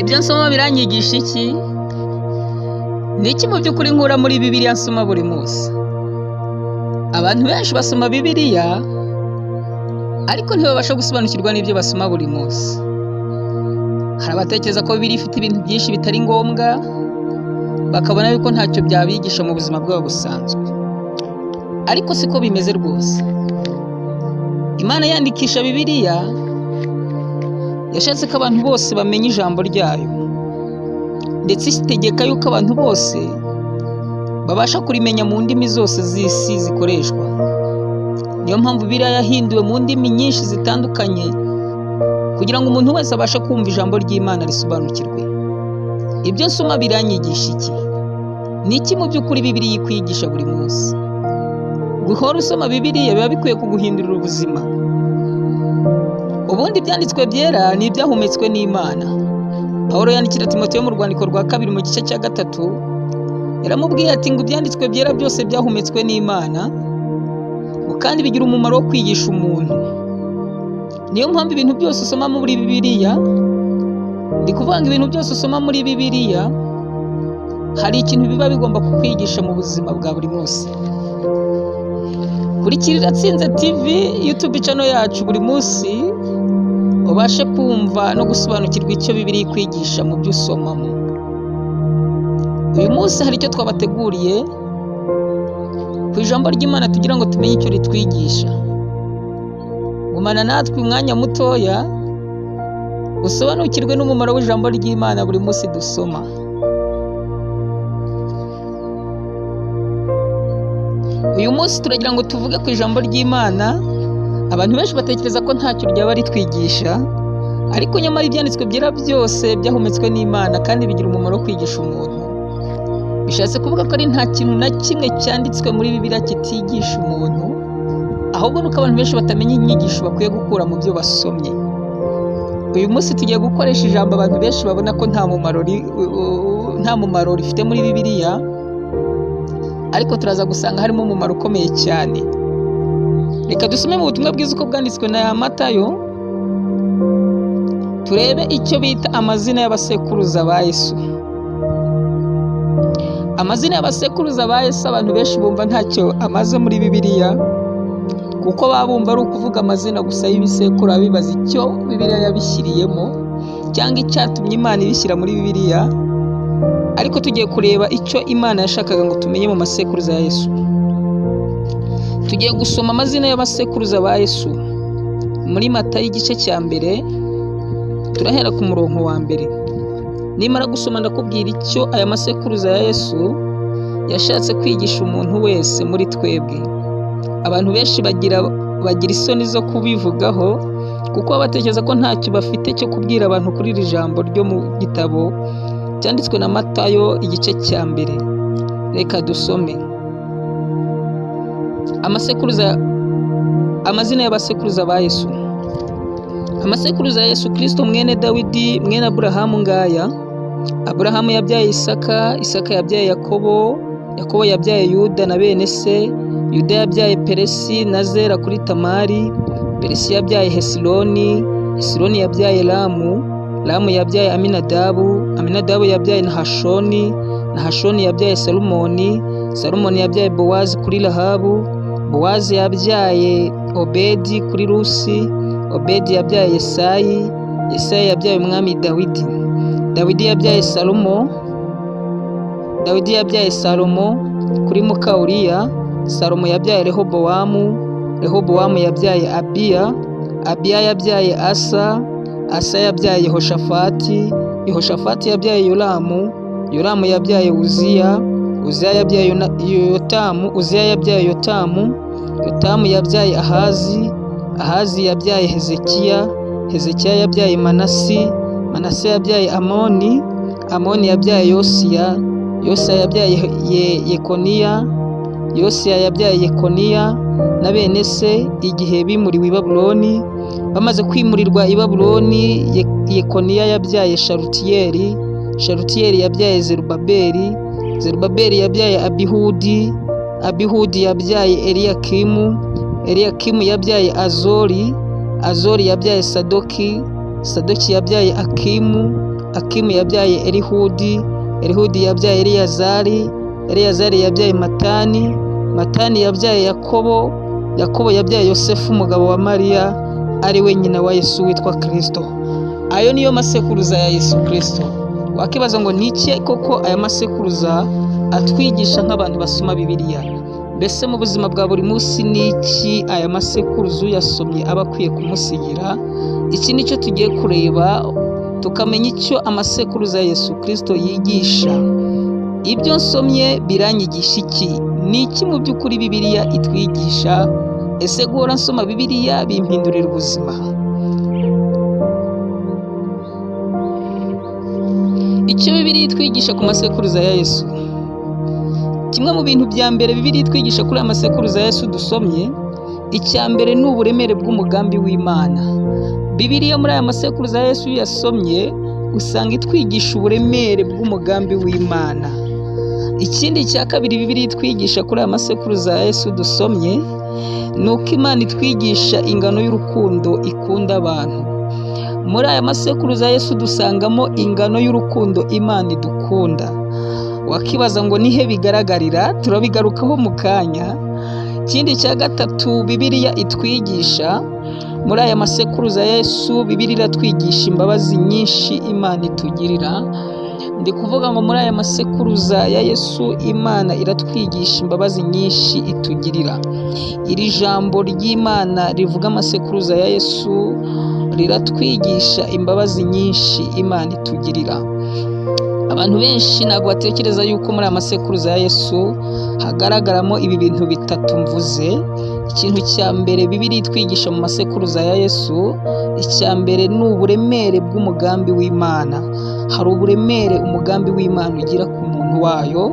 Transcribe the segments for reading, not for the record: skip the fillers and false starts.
Ibyo nsoma biranyigisha iki? Ni iki mu by'ukuri nkura muri Bibiliya nsoma buri munsi? Abantu benshi basoma Bibiliya ariko ntibabasha gusobanukirwa n'ibyo basoma buri munsi. Hari abatekereza ko Bibiliya ifite ibintu byinshi bitari ngombwa, bakabona yuko ntacyo byabigisha mu buzima bwabo busanzwe. Ariko siko bimeze rwose. Imana yandikisha Bibiliya yashatse ko abantu bose bamenya ijambo ryayo, ndetse itegeka yuko abantu bose babasha kurimenya mu ndimi zose z'isi zikoreshwa. Niyo mpamvu Bibiliya yahinduwe mu ndimi nyinshi zitandukanye kugira ngo umuntu wese abashe kumva ijambo ry'Imana risobanukirwe. Ibyo nsoma biranyigisha iki? Ni iki mu by'ukuri Bibiliya ikwigisha buri munsi? Guhora usoma Bibiliya biba bikwiye kuguhindurira ubuzima. Ubundi ibyanditswe byera ni ibyahumetswe n'Imana. Pawulo yandikira Timoteyo mu rwandiko rwa kabiri mu gice cya 3, yaramubwiye ati ngo ibyanditswe byera byose byahumetswe n'Imana, ngo kandi bigira umumaro wo kwigisha umuntu. Niyo mpamvu ibintu byose usoma muri Bibiliya, ndi kuvuga ngo ibintu byose usoma muri Bibiliya, hari ikintu biba bigomba kukwigisha mu buzima bwa buri munsi. Kurikira Iratsinze TV YouTube channel yacu buri munsi, ubashe kumva no gusobanukirwa icyo Bibiliya ikwigisha mu byo usomamo. Uyu munsi hari icyo twabateguriye ku ijambo ry'Imana tugira ngo tumenye icyo ritwigisha. Gumana natwe umwanya mutoya usobanukirwe n'umumaro w'ijambo ry'Imana buri munsi dusoma. Uyu munsi turagira ngo tuvuge ku ijambo ry'Imana. Abantu benshi batekereza ko ntacyo ryaba ritwigisha, ariko nyamara ibyanditswe byera byose byahumetswe n'Imana kandi bigira umumaro wo kwigisha umuntu. Bishatse kuvuga ko ari nta kintu na kimwe cyanditswe muri Bibiliya kitigisha umuntu, ahubwo nuko abantu benshi batamenya inyigisho bakwiye gukura mu byo basomye. Uyu munsi tugiye gukoresha ijambo abantu benshi babona ko nta mumaro rifite muri Bibiliya, ariko turaza gusanga harimo umumaro ukomeye cyane. Reka dusome mu butumwa bwiza uko bwanditswe na Matayo, turebe icyo bita amazina y'abasekuruza ba Yesu. Amazina y'abasekuruza ba Yesu abantu benshi bumva ntacyo amaze muri Bibiliya, kuko baba bumva ari ukuvuga amazina gusa y'ibisekuru, bibaza icyo Bibiliya yabishyiriyemo cyangwa icyatumye Imana ibishyira muri Bibiliya. Ariko tugiye kureba icyo Imana yashakaga ngo tumenye mu masekuruza ya Yesu. Tugiye gusoma amazina y'abasekuruza ba Yesu muri Matayo igice cya 1, turahera ku murongo wa 1. Nimara gusoma ndakubwira icyo aya masekuruza ya Yesu yashatse kwigisha umuntu wese muri twebwe. Abantu benshi bagira isoni zo kubivugaho kuko batekereza ko ntacyo bafite cyo kubwira abantu kuri iri jambo ryo mu gitabo cyanditswe na Matayo igice cya 1. Reka dusome. Amazina y'abasekuruza ba Yesu. Amasekuruza ya Yesu Kristo mwene Dawidi mwene Aburahamu ngaya. Aburahamu yabyaye Isaka, Isaka yabyaye Yakobo, Yakobo yabyaye Yuda na bene se. Yuda yabyaye Peresi na Zera kuri Tamari. Peresi yabyaye Hesironi, Hesironi yabyaye Ramu, Ramu yabyaye Aminadabu, Aminadabu yabyaye Nahashoni, Nahashoni yabyaye Salumoni, Salumoni yabyaye Bowazi kuri Rahabu, Bowazi yabyaye Obedi kuri Rusi, Obedi yabyaye Yesayi, Yesayi yabyaye umwami Dawidi. Dawidi yabyaye Salomo, Dawidi yabyaye Salomo kuri muka Uriya, Salomo yabyaye Rehobowamu, Rehobowamu yabyaye Abiya, Abiya yabyaye Asa, Asa yabyaye Yehoshafati, Yehoshafati yabyaye Yoramu, Yoramu yabyaye Uziya, Uziya yabyaye Yotamu, Uziya yabyaye Yotamu, Yotamu yabyaye Ahazi, Ahazi yabyaye Hezekiya, Hezekiya yabyaye Manasi, Manase yabyaye Amoni, Amoni yabyaye Yosiya, Yosiya yabyaye Yekoniya, Yosiya yabyaye Yekoniya na bene se igihe bimuriwe i Babuloni. Bamaze kwimurirwa i Babuloni, Yekoniya yabyaye Shalutiyeli, Shalutiyeli yabyaye Zerubabeli, Zerubabeli yabyaye Abihudi, Abihudi yabyaye Eliyakimu, Eliyakimu yabyaye Azori, Azori yabyaye Sadoki, Sadoki yabyaye Akimu, Akimu yabyaye Elihudi, Elihudi yabyaye Eleyazari, Eleyazari yabyaye Matani, Matani yabyaye Yakobo, Yakobo yabyaye Yosefu umugabo wa Mariya, ari we nyina wa Yesu witwa Kristo. Ayo niyo masekuruza ya Yesu Kristo. Wakibaza ngo ni iki koko aya masekuruza atwigisha nk'abantu basoma Bibiliya? Mbese mu buzima bwa buri munsi ni iki aya masekuruza uyasomye aba akwiye kumusigira? Iki ni cyo tugiye kureba, tukamenya icyo amasekuruza ya Yesu Kristo yigisha. Ibyo nsomye biranyigisha iki? Ni iki mu by'ukuri Bibiliya itwigisha? Ese guhora nsoma Bibiliya bimpindurira ubuzima? Icyo Bibiliya itwigisha ku masekuruza ya Yesu. Kimwe mu bintu bya mbere Bibiliya itwigisha kuri aya masekuruza ya Yesu dusomye, icya mbere ni uburemere bw'umugambi w'Imana. Bibiliya muri aya masekuruza ya Yesu iyo uyasomye, usanga itwigisha uburemere bw'umugambi w'Imana. Ikindi cya kabiri Bibiliya itwigisha kuri aya masekuruza ya Yesu dusomye, ni uko Imana itwigisha ingano y'urukundo ikunda abantu. Muri aya masekuruza ya Yesu dusangamo ingano y'urukundo Imana idukunda. Wakibaza ngo nihe bigaragarira? Turabigarukaho mu kanya. Ikindi cya gatatu Bibiliya itwigisha muri aya masekuruza ya Yesu, Bibiliya iratwigisha imbabazi nyinshi Imana itugirira. Ndi kuvuga ngo muri aya masekuruza ya Yesu Imana iratwigisha imbabazi nyinshi itugirira. Iri jambo ry'Imana rivuga amasekuruza ya Yesu riratwigisha imbabazi nyinshi Imana itugirira. Abantu benshi ntabwo batekereza yuko muri aya masekuruza ya Yesu hagaragaramo ibi bintu bitatu mvuze. Ikintu cya mbere Bibiliya itwigisha mu masekuruza ya Yesu, icya mbere ni uburemere bw'umugambi w'Imana. Hari uburemere umugambi w'Imana ugira ku muntu wayo.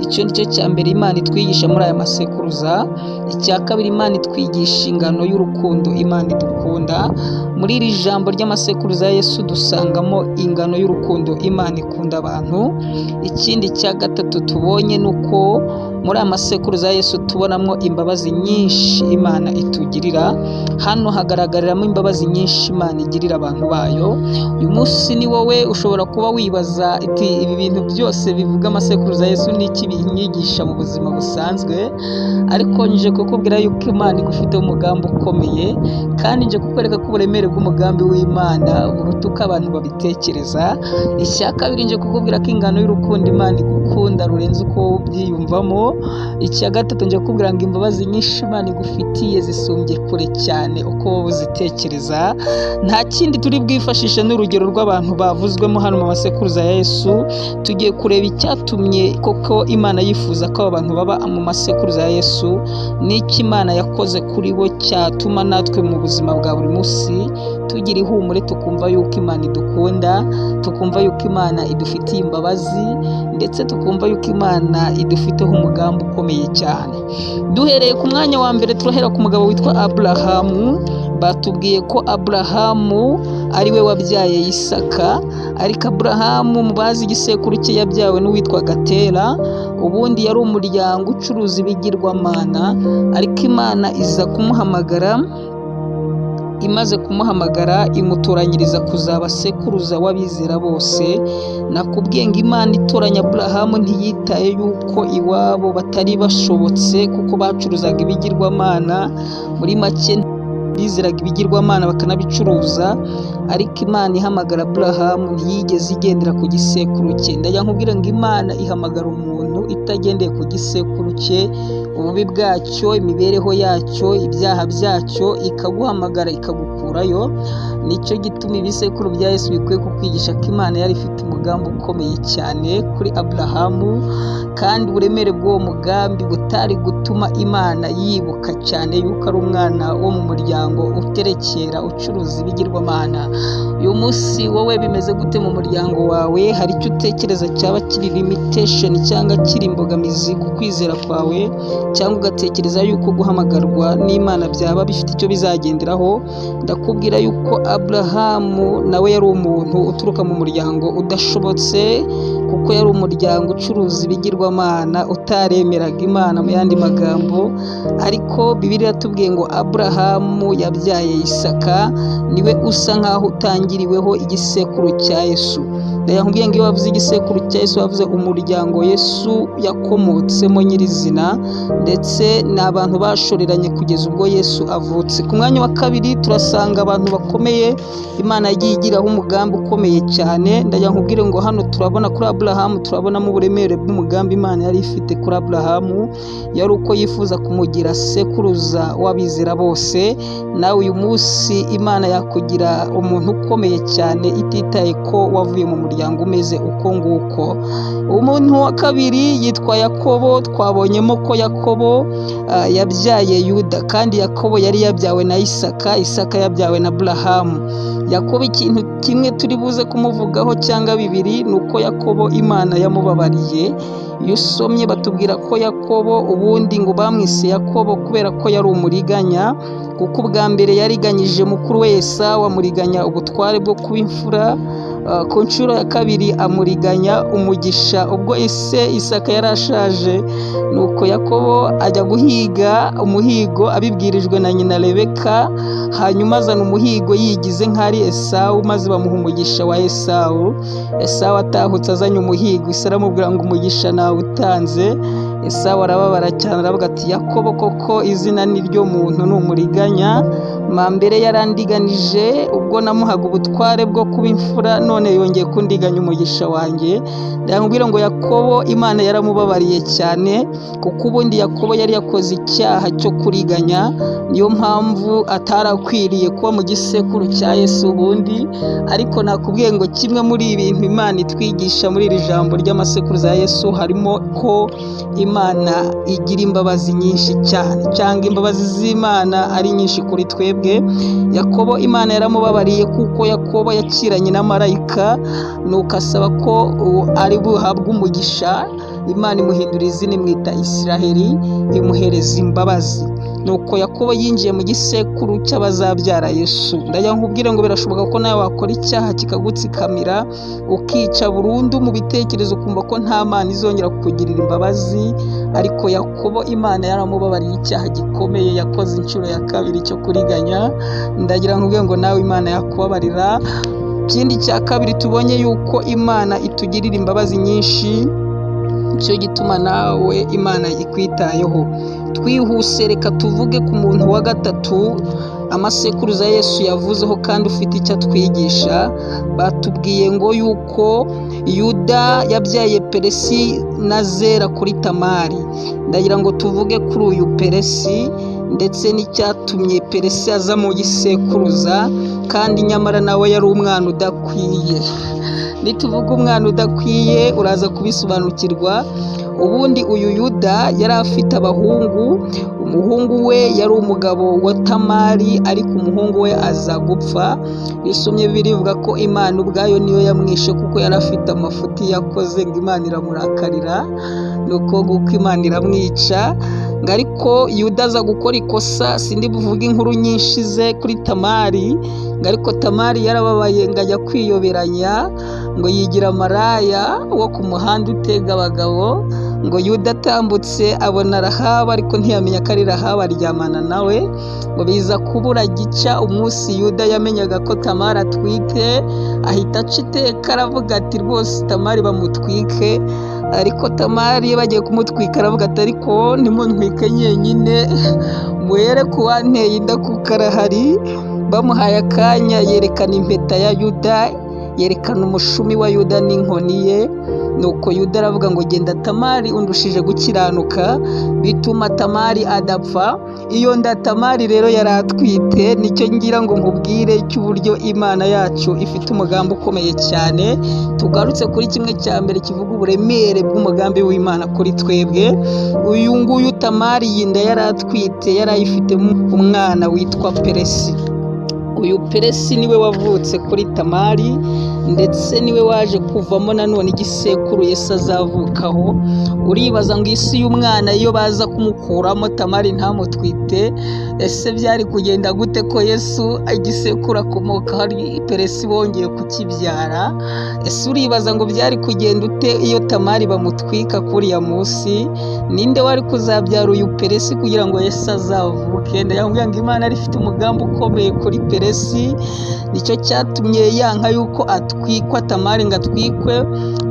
Icyo ni cyo cya mbere Imana itwigisha muri aya masekuruza. Icya kabiri, Imana itwigisha ingano y'urukundo Imana idukunda. Muri iri jambo ry'amasekuruza ya Yesu dusangamo ingano y'urukundo Imana ikunda abantu. Ikindi cya gatatu tubonye ni uko muri aya masekuruza ya Yesu tubonamo imbabazi nyinshi Imana itugirira. Hano hagaragariramo imbabazi nyinshi Imana igirira abantu bayo. Uyu munsi ni wowe ushobora kuba wibaza iti ibi bintu byose bivuga amasekuruza ya Yesu ni iki binyigisha mu buzima busanzwe? Ariko nje kukubwira yuko Imana igufiteho umugambi ukomeye, kandi nje kukwereka ko uburemere bw'umugambi w'Imana buruta uko abantu babitekereza. Icya kabiri, nje kukubwira ko ingano y'urukundo Imana igukunda rurenze uko wowe ubyiyumvamo. Icya gatatu, nje kukubwira ngo imbabazi nyinshi Imana igufitiye zisumbye kure cyane uko wowe uzitekereza. Nta kindi turi bwifashishe n'urugero rw'abantu bavuzwemo hano mu masekuruza ya Yesu. Tugiye kureba icyatumye koko Imana yifuza ko aba bantu baba mu masekuruza ya Yesu, n'icyo Imana yakoze kuri bo cyatuma natwe mu buzima bwa buri munsi tugira ihumure, tukumva yuko Imana idukunda, tukumva yuko Imana idufitiye imbabazi, ndetse tukumva yuko Imana idufiteho umugambi ukomeye cyane. Duhereye ku mwanya wa mbere, turahera ku mugabo witwa Aburahamu. Batubwiye ko Aburahamu ari we wabyaye Isaka, ariko Aburahamu mu bazi igisekuru cye yabyawe n'uwitwa Gatera. Ubundi yari umuryango ucuruza ibigirwamana, ariko Imana iza kumuhamagara. Imaze kumuhamagara imutoranyiriza kuzaba sekuruza w'abizera bose. Nakubwiye ngo Imana itoranya Aburahamu ntiyitaye yuko iwabo batari bashobotse kuko bacuruzaga ibigirwamana. Muri make bizeraga ibigirwamana bakanabicuruza, ariko Imana ihamagara Aburahamu ntiyigeze igendera ku gisekuru cye. Ndajya nkubwira ngo Imana ihamagara umuntu itagendeye ku gisekuru cye, ububi bwacyo, imibereho yacyo, ibyaha byacyo, ikaguhamagara ikagukurayo. Nicyo gituma ibisekuru bya Yesu bikwiye kukwigisha ko Imana yari ifite umugambi ukomeye cyane kuri Aburahamu, kandi uburemere bw'uwo mugambi butari gutuma Imana yibuka cyane yuko ari umwana wo mu muryango uterekera ucuruza ibigirwamana. Uyu munsi wowe bimeze gute mu muryango wawe? Hari icyo utekereza cyaba kiri limitation cyangwa kiri imbogamizi ku kwizera kwawe, cyangwa ugatekereza yuko guhamagarwa n'Imana byaba bifite icyo bizagenderaho? Ndakubwira yuko Aburahamu nawe yari umuntu uturuka mu muryango udashobotse, kuko yari umuryango ucuruza ibigirwamana utaremeraga Imana mu yandi magambo. Ariko Bibiliya iratubwiye ngo Aburahamu yabyaye Isaka, niwe usa nkaho utangiriweho igisekuru cya Yesu. Ndayakubwiye ngo iyo bavuze igisekuru cya Yesu, bavuze umuryango Yesu yakomotsemo nyirizina, ndetse ni abantu bashoreranye kugeza ubwo Yesu avutse. Ku mwanya wa kabiri turasanga abantu bakomeye Imana yagiye igiraho umugambi ukomeye cyane. Ndagira nkubwire ngo hano turabona kuri Aburahamu, turabonamo uburemere bw'umugambi Imana yari ifite kuri Aburahamu, yari uko yifuza kumugira sekuruza w'abizera bose. Nawe uyu munsi Imana yakugira umuntu ukomeye cyane ititaye ko wavuye mu muryango umeze uko nguko. Umuntu wa kabiri yitwa Yakobo. Twabonyemo ko Yakobo yabyaye Yuda, kandi Yakobo yari yabyawe na Isaka, Isaka yabyawe na Aburahamu. Yakobo ikintu kimwe turi buze kumuvugaho cyangwa bibiri ni uko Yakobo Imana yamubabariye. Iyo usomye batubwira ko Yakobo ubundi ngo bamwise Yakobo kubera ko yari umuriganya, kuko ubwa mbere yariganyije mukuru we Esawu, amuriganya ubutware bwo kuba imfura. Ku nshuro ya kabiri amuriganya umugisha ubwo ise Isaka yari ashaje. Nuko Yakobo ajya guhiga umuhigo abibwirijwe na nyina Rebeka, hanyuma azana umuhigo yigize nk'ari Esawu, maze bamuha umugisha wa Esawu. Esawu atahutse azanye umuhigo, ise aramubwira ngo umugisha nawutanze. Esawu arababara cyane, aravuga ati Yakobo koko izina ni ryo muntu, ni umuriganya, mambere yarandiganije ubwo namuhaga ubutware bwo kuba imfura, none yongeye kundiganya umugisha wanjye. Ndamubwira ngo Yakobo Imana yaramubabariye cyane, kuko ubundi Yakobo yari yakoze icyaha cyo kuriganya, niyo mpamvu atarakwiriye kuba mu gisekuru cya Yesu ubundi. Ariko nakubwiye ngo kimwe muri ibi bintu Imana itwigisha muri iri jambo ry'amasekuruza ya Yesu harimo ko Imana igira imbabazi nyinshi cyane, cyangwa imbabazi z'Imana ari nyinshi kuri twebwe. Yakobo Imana yaramubabariye kuko Yakobo yakiranye na marayika, nuko asaba ko ari buhabwe umugisha. Imana imuhindura izina imwita Isiraheli, imuhereza imbabazi. Nuko Yakobo yinjiye mu gisekuru cy'abazabyara Yesu. Ndagira nkubwire ngo birashoboka ko nawe wakora icyaha kikagutsikamira, ukica burundu mu bitekerezo, ukumva ko nta Mana izongera kukugirira imbabazi. Ariko Yakobo Imana yaramubabariye icyaha gikomeye yakoze inshuro ya kabiri cyo kuriganya. Ndagira nkubwire ngo nawe Imana yakubabarira. Ikindi cya kabiri tubonye yuko Imana itugirira imbabazi nyinshi, nicyo gituma nawe Imana ikwitayeho. Twihuse reka tuvuge ku muntu wa gatatu amasekuruza Yesu yavuzeho kandi ufite icyo atwigisha. Batubwiye ngo yuko Yuda yabyaye Peresi na Zera kuri Tamari. Ndagira ngo tuvuge kuri uyu Peresi ndetse n'icyatumye Peresi aza mu gisekuruza, kandi nyamara nawe yari umwana udakwiye. Nituvuga umwana udakwiye uraza kubisobanukirwa. Ubundi uyu Yuda yari afite abahungu, umuhungu we yari umugabo wa Tamari, ariko umuhungu we aza gupfa. Iyo usomye Bibiliya ivuga ko Imana ubwayo niyo yamwishe, kuko yari afite amafuti yakoze, ngo Imana iramurakarira, nuko nguko Imana iramwica. Ngo ariko Yuda aza gukora ikosa, sindi buvuge inkuru nyinshi ze kuri Tamari, ngo ariko Tamari yarababaye ngo ajya kwiyoberanya, ngo yigira maraya wo ku muhanda utega abagabo. Ngo Yuda atambutse abona Rahabu, ariko ntiyamenya ko ari Rahabu, aryamana nawe. Ngo biza kubura gica umunsi Yuda yamenyaga ko Tamari atwite, ahita aca iteka aravuga ati rwose Tamari bamutwike. Ariko Tamari bagiye kumutwika aravuga ati ariko ntimuntwike nyenyine, muhere ku wanteye inda kuko arahari. Bamuhaye akanya yerekana impeta ya Yuda, yerekana umushumi wa Yuda n'inkoni ye. Nuko Yuda aravuga ngo genda Tamari undushije gukiranuka, bituma Tamari adapfa. Iyo nda Tamari rero yari atwite, nicyo ngira ngo nkubwire cy'uburyo Imana yacu ifite umugambi ukomeye cyane. Tugarutse kuri kimwe cya mbere kivuga uburemere bw'umugambi w'Imana kuri twebwe. Uyu nguyu Tamari iyi nda yari atwite yari ayifitemo umwana witwa Peresi. Uyu Peresi niwe wavutse kuri Tamari, ndetse niwe waje kuvamo nanone igisekuru Yesu azavukaho. Uribaza ngo isi y'umwana iyo baza kumukuramo Tamari ntamutwite, ese byari kugenda gute ko Yesu igisekuru akomoka hari Peresi bongeye kukibyara? Ese uribaza ngo byari kugenda ute iyo Tamari bamutwika kuriya munsi? Ninde wari kuzabyara uyu Peresi kugira ngo Yesu azavuke? Ndayamubwira ngo Imana yari ifite umugambi ukomeye kuri Peresi, nicyo cyatumye yanka yuko atwika. atwikwa, Tamari ngo atwikwe,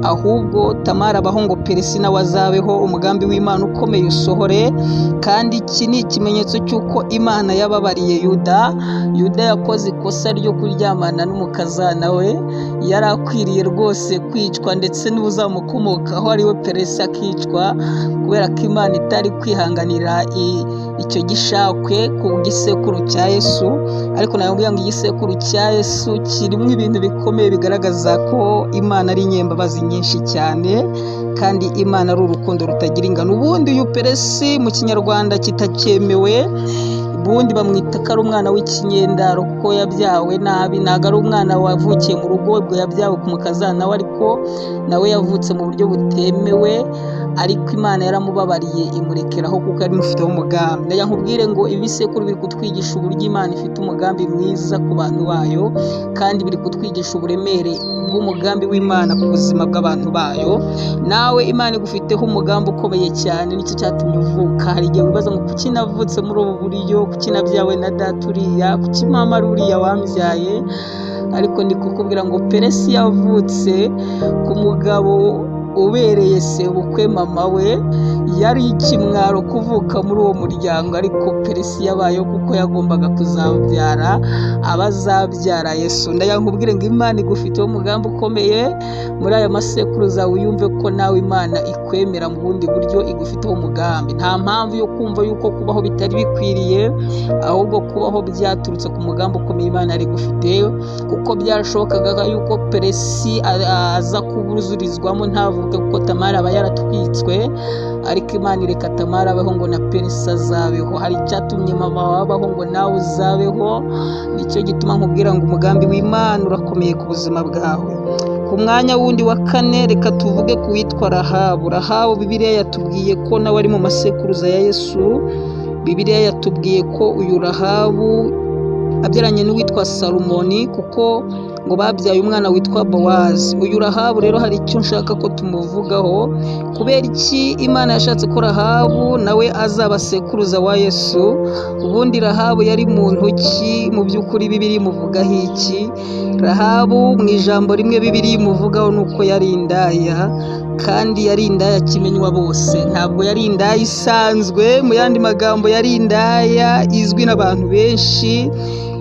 ahubwo Tamari abaho ngo Peresi nawe azabeho, umugambi w'Imana ukomeye usohore. Kandi iki ni ikimenyetso cy'uko Imana yababariye Yuda. Yuda yakoze ikosa ryo kuryamana n'umukazana we, yari akwiriye rwose kwicwa, ndetse n'uzamukomokaho ariwe Peresi akicwa, kubera ko Imana itari kwihanganira icyo gishakwe ku gisekuru cya Yesu. Ariko nababwira ngo igisekuru cya Yesu kirimo ibintu bikomeye bigaragaza ko Imana ari inyembabazi nyinshi cyane, kandi Imana ari urukundo rutagira ingano. Ubundi uyu Peresi mu Kinyarwanda kitakemewe, ubundi bamwita ko ari umwana w'ikinyendaro kuko yabyawe nabi, ntabwo ari umwana wavukiye mu rugo, ubwo yabyawe ku mukazana we, ariko nawe yavutse mu buryo butemewe, ariko Imana yaramubabariye imurekeraho kuko yari imufiteho umugambi. Ndagira nkubwire ngo ibisekuru biri kutwigisha uburyo Imana ifite umugambi mwiza ku bantu bayo, kandi biri kutwigisha uburemere bw'umugambi w'Imana ku buzima bw'abantu bayo. Nawe Imana igufiteho umugambi ukomeye cyane, nicyo cyatumye uvuka. Hari igihe wibaza ngo kuki navutse muri ubu buryo, kuki nabyawe na data uriya, kuki mama ari uriya wambyaye? Ariko ndi kukubwira ngo Peresi yavutse ku mugabo ubereye sebukwe mama we, yari ikimwaro kuvuka muri uwo muryango, ariko Peresi yabayeho kuko yagombaga kuzabyara abazabyara Yesu. Ndagira nkubwire ngo Imana igufiteho umugambi ukomeye muri aya masekuruza, wiyumve ko nawe Imana ikwemera mu bundi buryo, igufiteho umugambi. Nta mpamvu yo kumva yuko kubaho bitari bikwiriye, ahubwo kubaho byaturutse ku mugambi ukomeye Imana yari igufite, kuko byarashobokaga yuko Peresi aza kubuzurizwamo ntavuke, kuko Tamari aba yaratwitswe, ariko Imana ireka Tamari abeho ngo na Peresi azabeho. Hari icyatumye mama wabaho ngo nawe uzabeho, nicyo gituma nkubwira ngo umugambi w'Imana urakomeye ku buzima bwawe. Ku mwanya wundi wa kane, reka tuvuge ku witwa Rahabu. Rahabu Bibiliya yatubwiye ko nawe ari mu masekuruza ya Yesu. Bibiliya yatubwiye ko uyu Rahabu abyaranye n'uwitwa Salomoni, kuko ngo babyaye umwana witwa Bowazi. Uyu Rahabu rero hari icyo nshaka ko tumuvugaho. Kubera iki Imana yashatse ko Rahabu nawe azaba sekuruza wa Yesu? Ubundi Rahabu yari muntu ki? Mu by'ukuri Bibiliya imuvugaho iki? Rahabu mu ijambo rimwe Bibiliya imuvugaho ni uko yari indaya, kandi yari indaya kimenywa bose. Ntabwo yari indaya isanzwe, mu yandi magambo yari indaya izwi n'abantu benshi,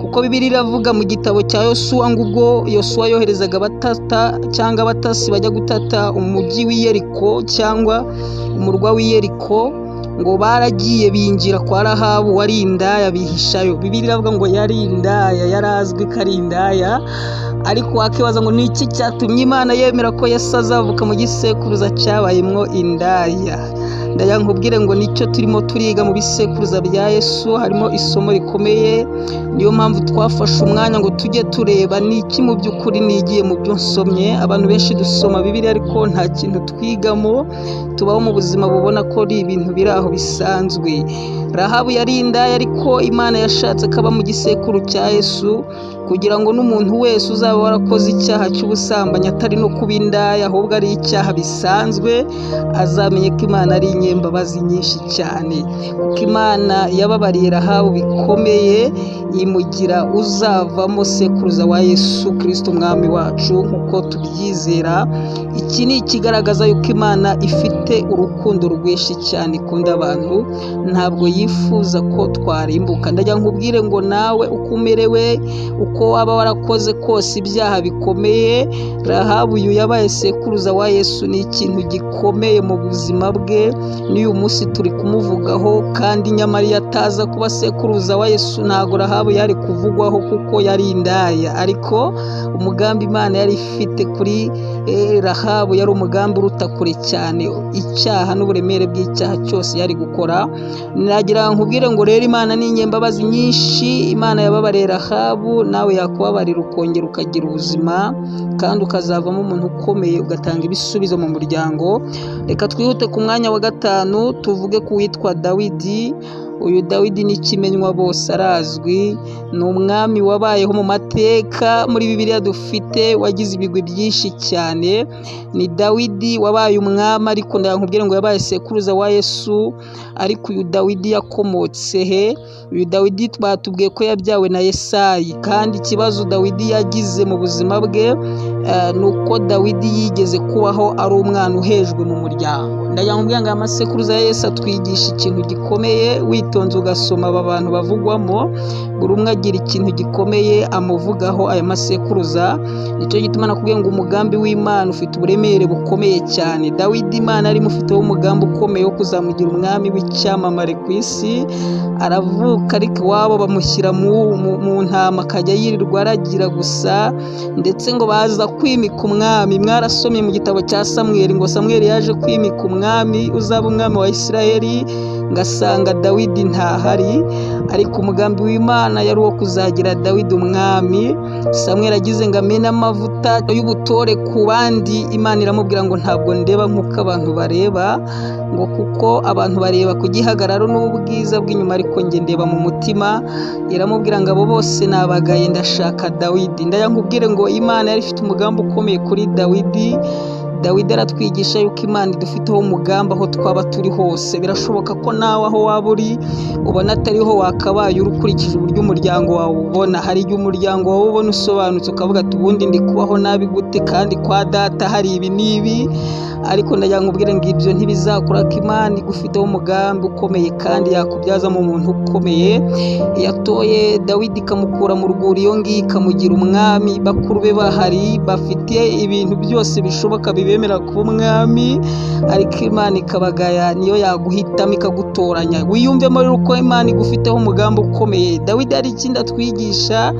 kuko Bibiliya iravuga mu gitabo cya Yosuwa ngo ubwo Yosuwa yoherezaga abatata cyangwa abatasi bajya gutata umujyi w'i Yeriko cyangwa umurwa w'i Yeriko, ngo baragiye binjira kwa Rahabu wari indaya bihishayo. Bibiliya iravuga ngo yari indaya, yari azwi ko ari indaya. Ariko wakibaza ngo ni iki cyatumye Imana yemera ko Yesu azavuka mu gisekuruza cyabayemwo indaya? Ndagira nkubwire ngo nicyo turimo turiga mu bisekuruza bya Yesu, harimo isomo rikomeye. Niyo mpamvu twafashe umwanya ngo tujye tureba ni iki mu by'ukuri nigiye mu byo nsomye. Abantu benshi dusoma Bibiliya ariko nta kintu twigamo, tubaho mu buzima bubona ko ari ibintu biri aho bisanzwe. Rahabu yari indaya, ariko Imana yashatse ko aba mu gisekuru cya Yesu, kugira ngo n'umuntu wese uzaba warakoze icyaha cy'ubusambanyi atari no kuba indaya, ahubwo ari icyaha bisanzwe, azamenye ko Imana ari inyembabazi nyinshi cyane. Kuko Imana yababariye Rahabu bikomeye, imugira uzavamo sekuruza wa Yesu Kristo umwami wacu, nk'uko tubyizera. Iki ni ikigaragaza yuko Imana ifite urukundo rwinshi cyane, ikunda abantu, ntabwo yifuza ko twarimbuka. Ndagira nkubwire ngo nawe uko umerewe, uko waba warakoze kose ibyaha bikomeye, Rahabu uyu yabaye sekuruza wa Yesu, ni ikintu gikomeye mu buzima bwe. N'uyu munsi turi kumuvugaho, kandi nyamara iyo ataza kuba sekuruza wa Yesu ntabwo Rahabu yari kuvugwaho kuko yari indaya. Ariko umugambi Imana yari ifite kuri Rahabu yari umugambi uruta kure cyane icyaha n'uburemere bw'icyaha cyose yari gukora. Nagira nkubwire ngo rero Imana ni inyembabazi nyinshi, Imana yababariye Rahabu, nawe yakubabarira ukongera ukagira ubuzima, kandi ukazavamo umuntu ukomeye, ugatanga ibisubizo mu muryango. Reka twihute ku mwanya wa gatanu tuvuge ku witwa Dawidi. Uyu Dawidi ni kimenywa bose arazwi, ni umwami wabayeho mu mateka muri Bibiliya dufite, wagize ibigwi byinshi cyane. Ni Dawidi wabaye umwami, ariko ndakubwira ngo yabaye sekuruza wa Yesu. Ariko uyu Dawidi yakomotse he? Uyu Dawidi batubwiye ko yabyawe na Yesayi, kandi ikibazo Dawidi yagize mu buzima bwe ni uko Dawidi yigeze kubaho ari umwana uhejwe mu muryango. Ndagira ngo ngo amasekuruza ya Yesu atwigisha ikintu gikomeye. Witonze ugasoma aba bantu bavugwamo, buri umwe agira ikintu gikomeye amuvugaho aya masekuruza. Nicyo gituma nakubwiye ngo umugambi w'Imana ufite uburemere bukomeye cyane. Dawidi Imana yari imufiteho umugambi ukomeye wo kuzamugira umwami w'icyamamare ku isi. Aravuka ariko iwabo bamushyira mu ntama, akajya yirirwa aragira gusa, ndetse ngo baza kwimika umwami. Mwarasomye mu gitabo cya Samweli ngo Samweli yaje kwimika umwami uzaba umwami wa Isirayeli, ngasanga Dawidi ntahari, ariko umugambi w'Imana yari uwo kuzagira Dawidi umwami. Samweli agize ngo amene amavuta y'ubutore ku bandi, Imana iramubwira ngo ntabwo ndeba nk'uko abantu bareba, ngo kuko abantu bareba ku gihagararo n'ubwiza bw'inyuma, ariko njye ndeba mu mutima. Iramubwira ngo abo bose nabagaye, ndashaka Dawidi. Ndayakubwire ngo Imana yari ifite umugambi ukomeye kuri Dawidi. Dawidi aratwigisha yuko Imana idufiteho umugambi aho twaba turi hose. Birashoboka ko nawe aho waba uri ubona atariho wakabaye uri, ukurikije uburyo umuryango wawe ubona. Hari igihe umuryango wawe ubona usobanutse ukavuga ati ubundi ndi kubaho nabi gute kandi kwa data hari ibi n'ibi, ariko ndagira ngo ubwire ngo ibyo ntibizakura ko Imana igufiteho umugambi ukomeye kandi yakubyazamo umuntu ukomeye. Yatoye Dawidi ikamukura mu rwuri iyo ngiyo ikamugira umwami, bakuru be bahari bafite ibintu byose bishoboka bibemera kuba umwami, ariko Imana ikabagaya, niyo yaguhitamo ikagutoranya. Wiyumvemo rero uko Imana igufiteho umugambi ukomeye. Dawidi hari ikindi atwigisha,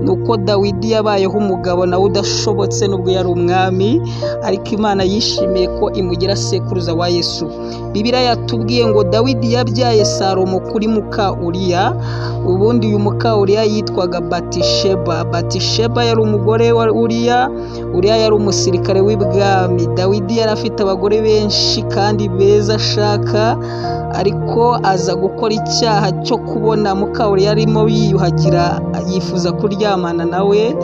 ni uko Dawidi yabayeho umugabo nawe udashobotse nubwo yari umwami, ariko Imana yishimiye ko imugira sekuruza wa Yesu. Bibiliya yatubwiye ngo Dawidi yabyaye Salomo kuri muka Uriya. Ubundi uyu muka Uriya yitwaga Batisheba. Batisheba yari umugore wa Uriya. Uriya yari umusirikare w'ibwami. Dawidi yari afite abagore benshi kandi beza ashaka, ariko aza gukora icyaha cyo kubona muka Uriya arimo yiyuhagira, yifuza kuryamana nawe,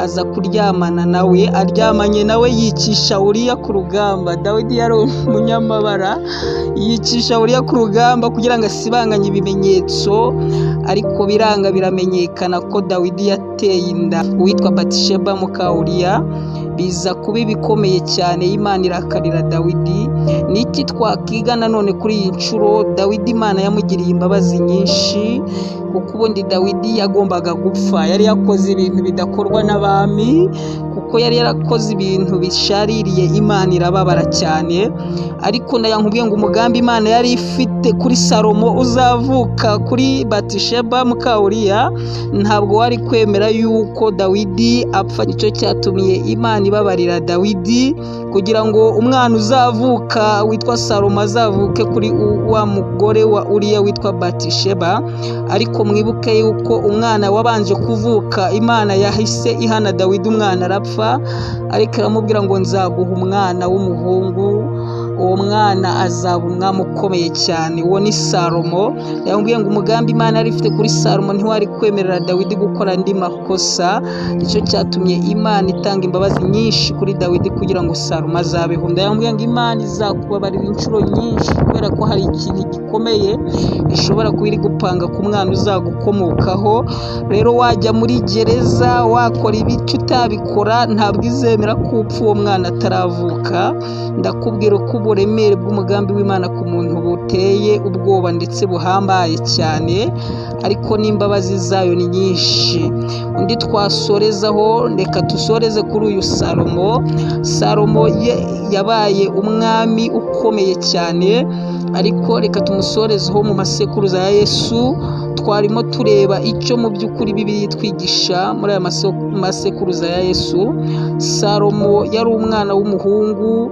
aza kuryamana nawe, aryamanye nawe yicisha Uriya ku rugamba. Dawidi yari umunyamabara, yicisha Uriya ku rugamba kugira ngo asibanganye ibimenyetso, ariko biranga biramenyekana ko Dawidi yateye inda uwitwa Batisheba muka Uriya. Biza kuba ibikomeye cyane, Imana irakarira Dawidi. Niki twakiga nanone kuri iyi nshuro? Dawidi Imana yamugiriye imbabazi nyinshi, kuko ubundi Dawidi yagombaga gupfa. Yari yakoze ibintu bidakorwa n'abami, kuko yari yarakoze ibintu bishaririye Imana irababara cyane. Ariko nkubwiye ngo umugambi Imana yari ifite kuri Salomo uzavuka kuri Batisheba muka Uriya, ntabwo wari kwemera yuko Dawidi apfa. Nicyo cyatumye Imana ibabarira Dawidi, kugira ngo umwana uzavuka witwa Salomo azavuke kuri wa mugore wa Uriya witwa Batisheba. Ariko mwibuke yuko umwana wabanje kuvuka Imana yahise ihana Dawidi, umwana arapfa, ariko iramubwira ngo nzaguha umwana w'umuhungu, uwo mwana azaba umwami ukomeye cyane. Uwo ni Salomo. Yamubwiye ngo umugambi Imana yari ifite kuri Salomo ntiwari kwemerera Dawidi gukora andi makosa. Nicyo cyatumye Imana itanga imbabazi nyinshi kuri Dawidi kugira ngo Salomo azabeho. Ndayamubwiye ngo Imana izakubabarira inshuro nyinshi, kubera ko hari ikintu gikomeye ishobora kuba iri gupanga ku mwana uzagukomokaho. Rero wajya muri gereza, wakora ibiki utabikora, ntabwo izemera ko upfa uwo mwana ataravuka. Ndakubwira ko uburemere bw'umugambi w'Imana ku muntu buteye ubwoba ndetse buhambaye cyane, ariko n'imbabazi zayo ni nyinshi. Undi twasorezaho, reka dusoreze kuri uyu Salomo. Salomo yabaye umwami ukomeye cyane, ariko reka tumusorezeho mu masekuruza ya Yesu. Twarimo tureba icyo mu by'ukuri Bibiliya itwigisha muri aya masekuruza ya Yesu. Salomo yari umwana w'umuhungu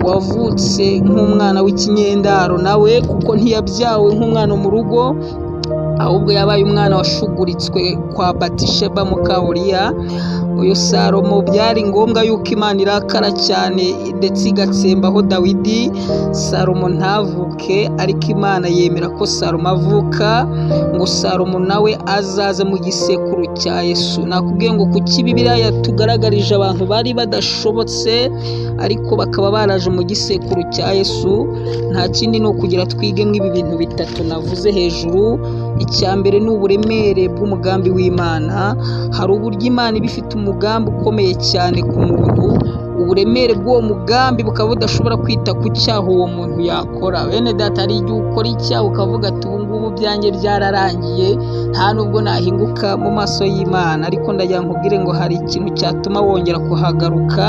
wavutse nk'umwana w'ikinyendaro nawe, kuko ntiyabyawe nk'umwana mu rugo, Ahubwo yabaye umwana washuguritswe kwa Batisheba muka Uriya. Uyu Salomo byari ngombwa yuko Imana irakara cyane ndetse igatsembaho Dawidi, Salomo ntavuke, ariko Imana yemera ko Salomo avuka ngo Salomo nawe azaze mu gisekuru cya Yesu. Nakubwiye ngo kuki Bibiliya yatugaragarije abantu bari badashobotse ariko bakaba baraje mu gisekuru cya Yesu? Nta kindi, ni ukugira twige nk'ibi bintu bitatu navuze hejuru. Icya mbere ni uburemere bw'umugambi w'Imana. Hari uburyo Imana iba ifite umugambi ukomeye cyane ku muntu, uburemere bw'uwo mugambi bukaba budashobora kwita ku cyaha uwo muntu yakora. Bene data, hari igihe ukora icyaha ukavuga ati: "Ubu ngubu byanjye byararangiye, nta nubwo nahinguka mu maso y'Imana." Ariko ndagira nkubwire ngo hari ikintu cyatuma wongera kuhagaruka,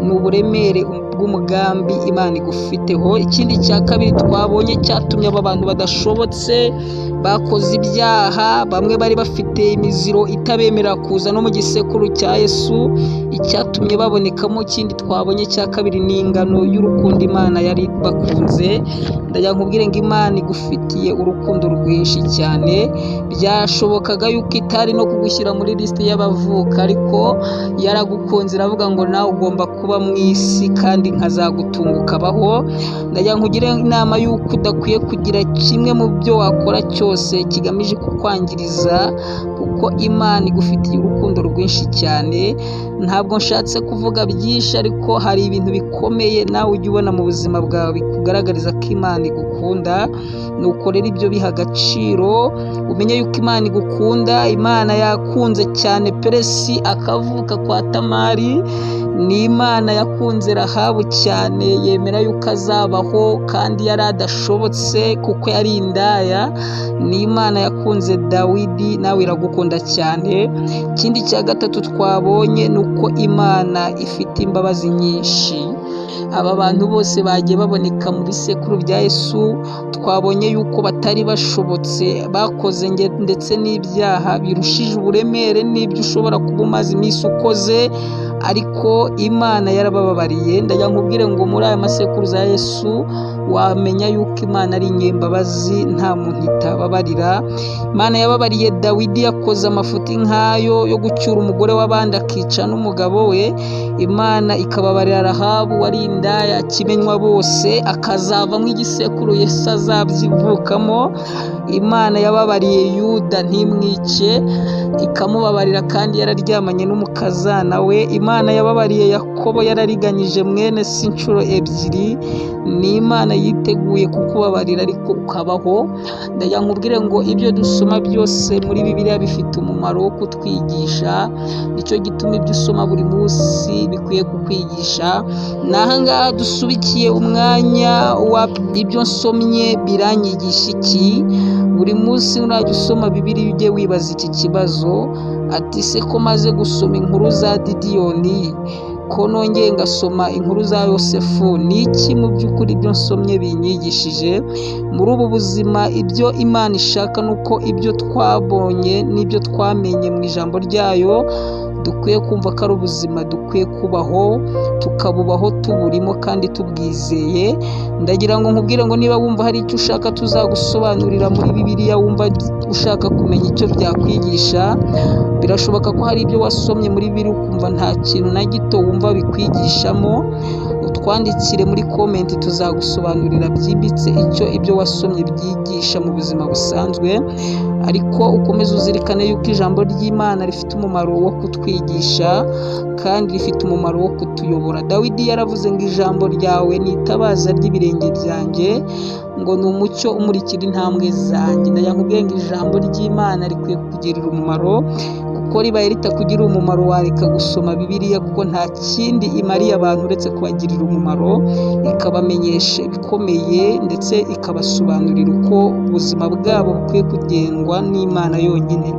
ni uburemere bw'umugambi Imana igufiteho. Ikindi cya kabiri twabonye cyatumye aba bantu badashobotse, bakoze ibyaha, bamwe bari bafite imiziro itabemerera kuza no mu gisekuru cya Yesu, icyatumye babonekamo, ikindi twabonye cya kabiri, ni ingano y'urukundo Imana yari bakunze. Ndagira nkubwire ngo Imana igufitiye urukundo rwinshi cyane. Byashobokaga yuko itari no kugushyira muri lisiti y'abavuka, ariko yaragukunze iravuga ngo nawe ugomba kuba mu isi kandi nkazagutunga ukabaho. Ndagira nkugire inama y'uko udakwiye kugira kimwe mu byo wakora cyose kigamije kukwangiriza, kuko Imana igufitiye urukundo rwinshi cyane. Ntabwo nshatse kuvuga byinshi, ariko hari ibintu bikomeye nawe ujya ubona mu buzima bwawe bikugaragariza ko Imana igukunda. Nuko rero ibyo biha agaciro, umenye yuko Imana igukunda. Imana yakunze cyane Peresi akavuka kwa Tamari. Ni Imana yakunze Rahabu cyane, yemera yuko azabaho kandi yari adashobotse kuko yari indaya. Ni Imana yakunze Dawidi, nawe iragukunda cyane. Ikindi cya gatatu twabonye ni uko Imana ifite imbabazi nyinshi. Aba bantu bose bagiye baboneka mu bisekuru bya Yesu, twabonye yuko batari bashobotse, bakoze ndetse n'ibyaha birushije uburemere n'ibyo ushobora kuba umaze iminsi ukoze, ariko Imana yarabababariye. Ndagira nkubwire ngo muri aya masekuruza ya Yesu wamenya yuko Imana ari inyembabazi, nta muntu itababarira. Imana yababariye Dawidi yakoze amafuti nk'ayo yo gucyura umugore w'abandi akica n'umugabo we. Imana ikababarira Rahabu wari indaya kimenywa bose, akazavamo igisekuru Yesu azabyivukamo. Imana yababariye Yuda ntimwice, ikamubabarira kandi yararyamanye n'umukazana we. Imana yababariye Yakobo yarariganyije mwene se inshuro ebyiri. Ni Imana yiteguye kukubabarira ariko ukabaho. Ndagira nkubwire ngo ibyo dusoma byose muri Bibiliya bifite umumaro wo kutwigisha. Nicyo gituma ibyo usoma buri munsi bikwiye kukwigisha. Ni ahangaha dusubikiye umwanya wa "Ibyo nsomye biranyigisha iki?" Buri munsi nurajya usoma Bibiliya ujye wibaza iki kibazo, ati: "Se ko maze gusoma inkuru za Didiyoni, ko nongeye ngasoma inkuru za Yosefu, ni iki mu by'ukuri ibyo nsomye binyigishije muri ubu buzima?" Ibyo Imana ishaka ni uko ibyo twabonye n'ibyo twamenye mu ijambo ryayo dukwiye kumva ko ari ubuzima dukwiye kubaho, tukabubaho tuburimo kandi tubwizeye. Ndagira ngo nkubwire ngo niba wumva hari icyo ushaka tuzagusobanurira muri Bibiliya, wumva ushaka kumenya icyo byakwigisha, birashoboka ko hari ibyo wasomye muri Bibiliya ukumva nta kintu na gito wumva bikwigishamo, utwandikire muri comment, tuzagusobanurira byimbitse icyo ibyo wasomye byigisha mu buzima busanzwe. Ariko ukomeze uzirikane yuko ijambo ry'Imana rifite umumaro wo kutwigisha kandi rifite umumaro wo kutuyobora. Dawidi yaravuze ngo: "Ijambo ryawe ni itabaza ry'ibirenge byanjye," ngo ni umucyo umurikira intambwe zanjye. Ndagira nkubwire ngo ijambo ry'Imana rikwiye kukugirira umumaro, kuko ribaye ritakugirira umumaro wareka gusoma Bibiliya, kuko nta kindi imariye abantu uretse kubagirira umumaro, ikabamenyesha ibikomeye ndetse ikabasobanurira uko ubuzima bwabo bukwiye kugengwa n'Imana yonyine.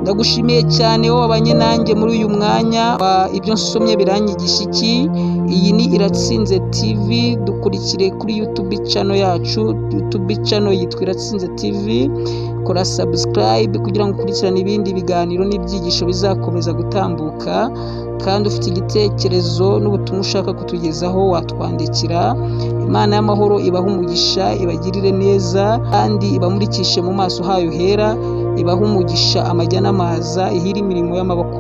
Ndagushimiye cyane wowe wabanye nanjye muri uyu mwanya wa "Ibyo nsomye biranyigisha iki?" Iyi ni Iratsinze TV. Dukurikire kuri YouTube channel yacu. YouTube channel yitwa Iratsinze TV. Kora subscribe kugira ngo ukurikirane ibindi biganiro n'ibyigisho bizakomeza gutambuka. Kandi ufite igitekerezo n'ubutumwa ushaka kutugezaho watwandikira. Imana y'amahoro ibahe umugisha, ibagirire neza kandi ibamurikishe mu maso hayo hera, ibahe umugisha amajya n'amaza, ihire imirimo y'amaboko.